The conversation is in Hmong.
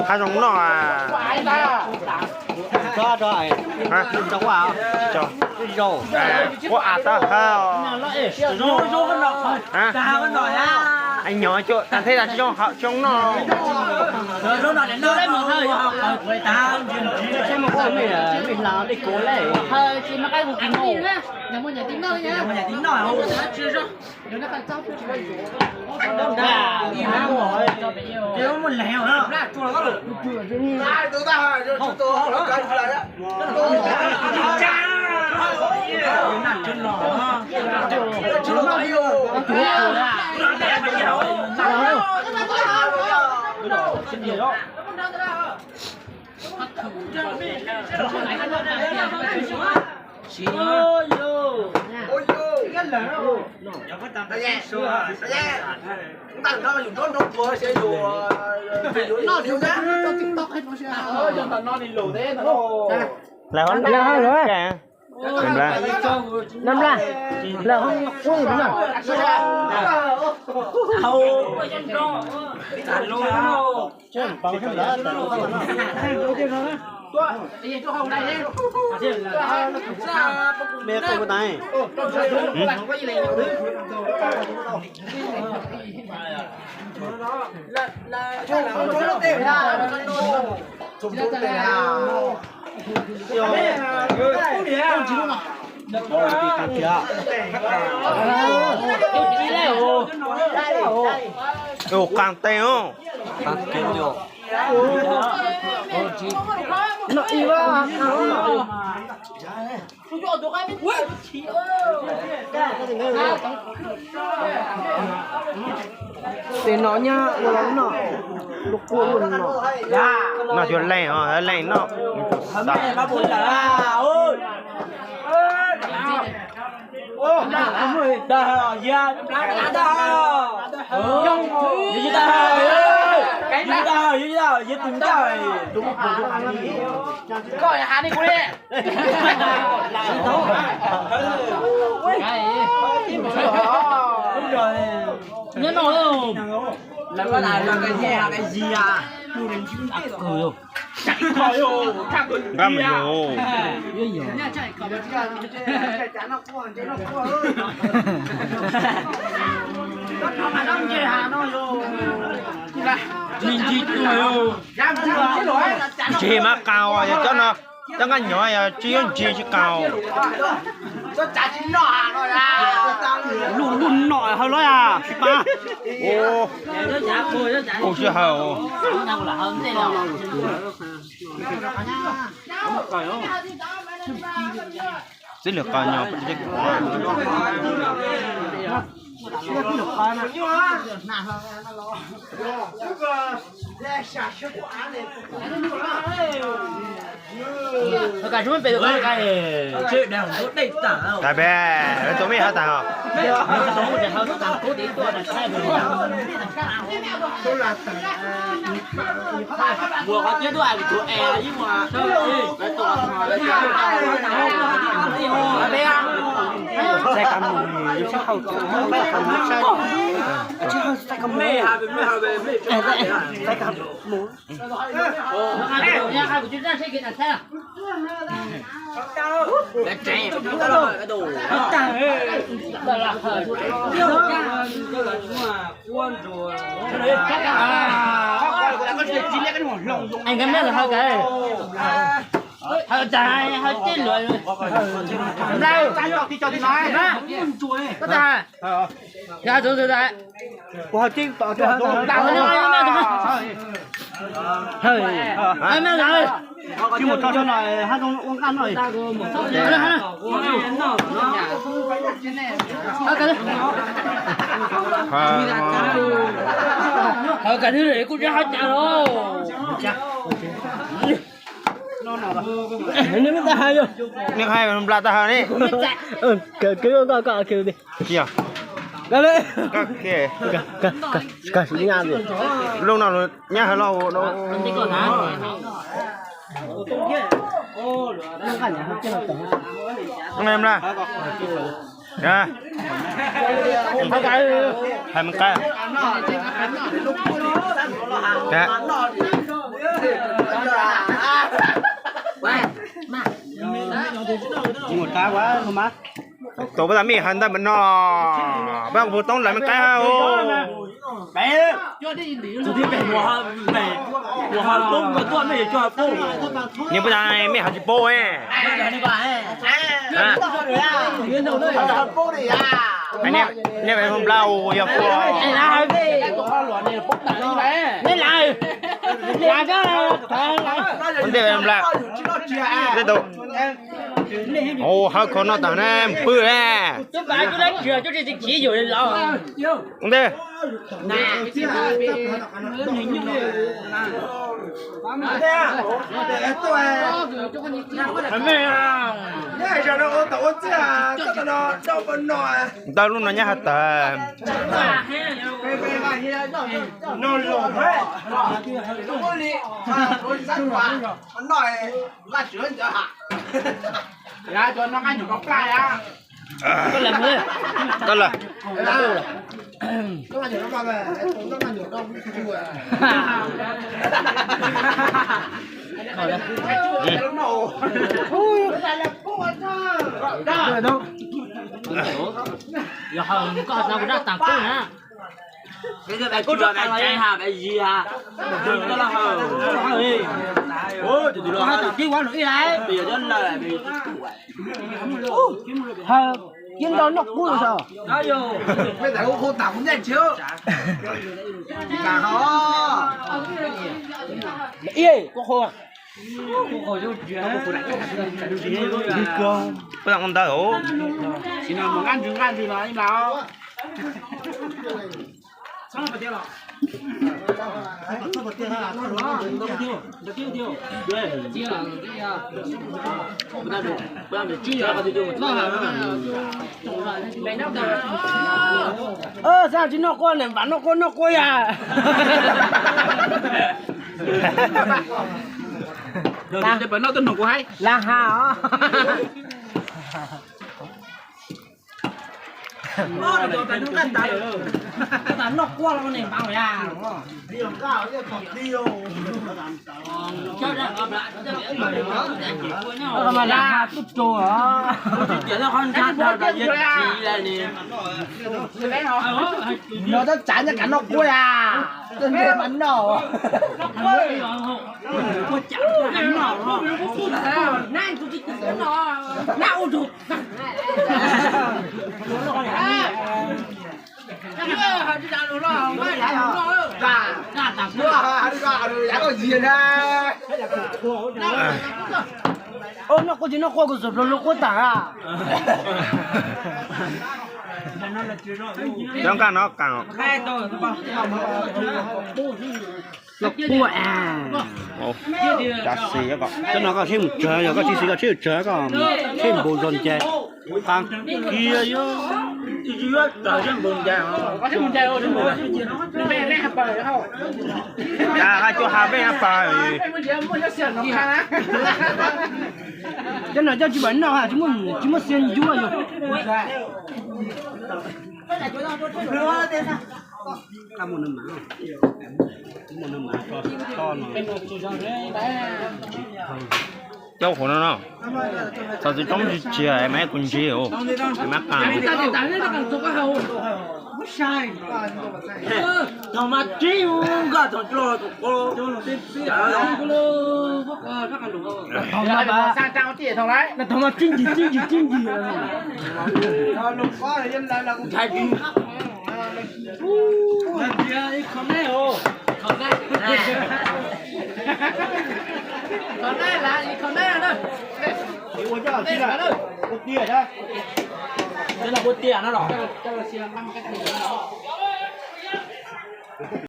Qab zoo noj a. Quab av tab hab. Nyom cuam tas theb tas tsis zoo, tsis zoo noj. Lawv ho lawv ho lawv. Nab laj, lawv ho ua na. Ua qaag teg os. Tes no nyab ua los noj, lub quab luaj no. Noj cuag leej os, leej noj. Koj has li kuv li. Nyob no lawm. Nqa mus yus. Ntsig mas qaug, yog cov no, cov nqaij nyom yog tsis yuav ntsig tsis qaug. Luj luj no hawv los yog sib pab. Ua sib hawm. Txib lwm qos nyom. Tag peb, tus mej hawv tag os. Hawv tag, hawv tib luam. Nplawg, koj tag, yog hawv tug ntawd tas. Tsis mus tso no, hab zoo ua nqaj no. Hawv kav twg kuj tsis hab cas los. Neb tag hawv yog. Neb hais npla tag hawv ne. Koj koj koj. Lub no nyab hais los. Hais me qab. Tus pab tas mej hais ntawd mas no, pab kuv pug toob lawv me qab. Niag pab tas mej hais tsis paub. Nej nplaj yog pua. Ntej nplaj. Ub, hawb kho noj tas na, pw na. Ntej. Ntawm lub no nyab has tas. Koj lawm. Yog hawm koj hais kuv dab tas kub na. Koj hais tas kub ua lus ib lais. Hawm, kib nrau noj kub los. Ib, koj qhua. Peb ntawd. Xav tsis noj quab ne, vam noj quab noj quab ya. Lawv has os. Noj quab los ne, vam ya. Mas lawv has tub rog os. No tab tsav nyob kav noj quab ya. Tab noj mas noj. Noj quab tsis noj quab kuv xub plhu lub quab tas. Cov nqaj no qas. Loj quaj. Cov no koj tsheb mus tsawg, yog koj tsis xis koj tsheb tsawg koj tsheb npau zog ncais. Qas kiag yog. Cov no coj tsis pom noj, tsis muaj xiav ncuab yog. Coj qhuav no no, txog txiv toob tsis tsis mas kuv ntsib mas qas.